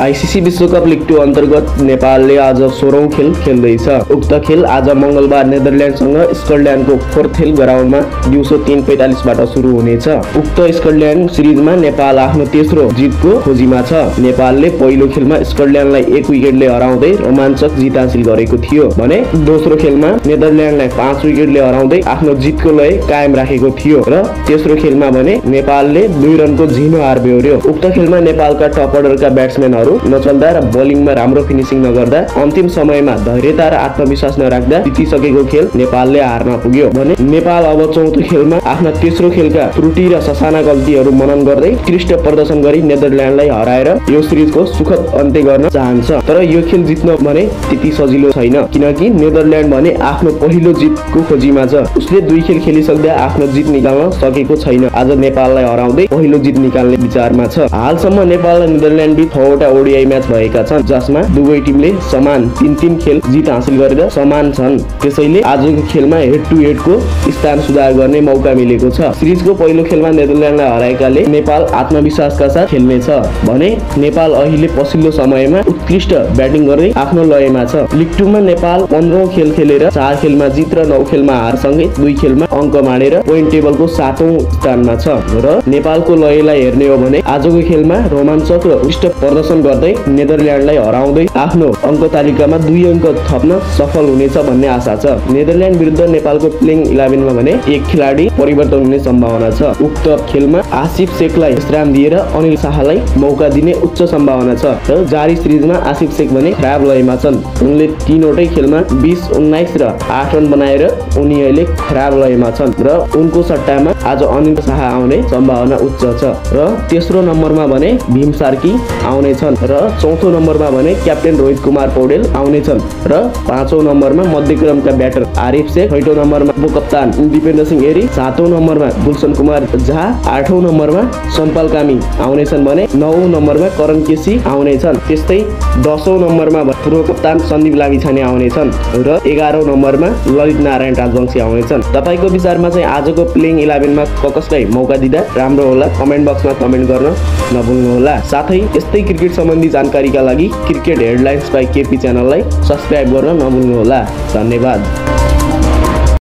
ICC विश्वकप league 2 अन्तर्गत नेपालले आज 16औं खेल खेल्दैछ। उक्त खेल आज मंगलबार नेदरल्यान्डसँग स्कटल्यान्डको फोर्थ हिल ग्राउन्डमा दिउँसो 3:45 बाट सुरु हुनेछ। उक्त स्कटल्यान्ड सिरिजमा नेपाल आफ्नो तेस्रो जितको खोजीमा छ। नेपालले पहिलो खेलमा स्कटल्यान्डलाई 1 विकेटले हराउँदै रोमाञ्चक जित हासिल गरेको थियो भने दोस्रो खेलमा नेदरल्यान्डलाई 5 विकेटले हराउँदै आफ्नो जितको लय कायम राखेको थियो र तेस्रो खेलमा भने नेपालले 2 रनको झिनो हार बेहोर्यो। उक्त खेलमा नेपालका टप अर्डरका ब्याट्सम्यानहरू नचल्दा र बोलिङमा राम्रो फिनिसिङ नगर्दा अन्तिम समयमा धैर्यता र आत्मविश्वास नराख्दा जितिसकेको खेल नेपालले हार्न पुग्यो भने नेपाल अब चौथो खेलमा आफ्ना तेस्रो खेलका त्रुटि र ससाना गल्तीहरू मनन गर्दै उत्कृष्ट प्रदर्शन गरी नेदरल्यान्डलाई हराएर यो सिरिजको सुखद अन्त्य गर्न चाहन्छ। तर यो खेल जित्न भने त्यति सजिलो छैन, किनकि नेदरल्यान्ड भने आफ्नो पहिलो जितको खोजीमा छ। उसले 2 खेल खेलिसक्दा आफ्नो जित निकाल्न सकेको छैन। आज नेपाललाई हराउँदै पहिलो जित निकाल्ने विचारमा छ। हालसम्म नेपाल र नेदरल्यान्ड बीच 6 वटा ओडीआई म्याच भएका छन्, जसमा दुवै टिमले समान 3-3 खेल जित हासिल गरेर समान छन्। त्यसैले आजको खेलमा हेड टु हेडको स्थान सुधार गर्ने मौका मिलेको छ। सिरिजको पहिलो खेलमा नेदरल्यान्डलाई हराएकाले नेपाल आत्मविश्वासका साथ खेल्नेछ भने नेपाल अहिले पछिल्लो समयमा उत्कृष्ट ब्याटिङ गर्दै आफ्नो लयमा छ। लिग 2 मा नेपाल 15औं खेल खेलेर 4 खेलमा जित र 9 खेलमा हार सँगै 2 खेलमा अङ्क माडेर पोइन्ट टेबलको 7औं स्थानमा छ र नेपालको लयलाई हेर्ने हो भने आजको खेलमा रोमाञ्चक र उत्कृष्ट प्रदर्शन गर्दै नेदरल्यान्डलाई हराउँदै आफ्नो अङ्क तालिकामा 2 अङ्क थप्न सफल हुनेछ भन्ने आशा छ। नेदरल्यान्ड विरुद्ध नेपालको प्लेइङ 11 मा भने 1 खेलाडी परिवर्तन हुने सम्भावना छ। उक्त खेलमा आसिफ शेखलाई विश्राम दिएर अनिल शाहलाई मौका दिने उच्च सम्भावना छ र जारी सिरिजमा आसिफ शेख भने खराब लयमा छन्। उनले 3 वटै खेलमा 20, 19 र 8 रन बनाएर उनी अहिले खराब लयमा छन् र उनको सट्टामा आज अनिल शाह आउने सम्भावना उच्च छ र तेस्रो नम्बरमा भने भीम सार्की आउने छन् र चौथो नम्बरमा भने क्याप्टेन रोहित कुमार पौडेल आउने छन् र 5औं नम्बरमा मध्यक्रमका ब्याटर आरिफ शेख, 6औं नम्बरमा उपकप्तान दिपेन्द्र सिंह एरी, 7औं नम्बरमा गुलशन कुमार झा, 8औं नम्बरमा सम्पाल कामी आउने छन् भने 9औं नम्बरमा करण केसी आउने छन्। त्यस्तै 10औं नम्बरमा पूर्व कप्तान सन्दीप लामिछाने आउने छन् र 11औं नम्बरमा ललित नारायण राजवंशी आउने छन्। तपाईको विचारमा चाहिँ आजको प्लेइङ 11 मा कसलाई मौका दिँदा राम्रो होला? कमेन्ट बक्समा कमेन्ट गर्न नभुल्नु होला। साथै यस्तै क्रिकेट सम्बन्धी जानकारीका लागि क्रिकेट हेडलाइन्स बाइ केपी च्यानललाई सब्स्क्राइब गर्न नभुल्नु होला। धन्यवाद।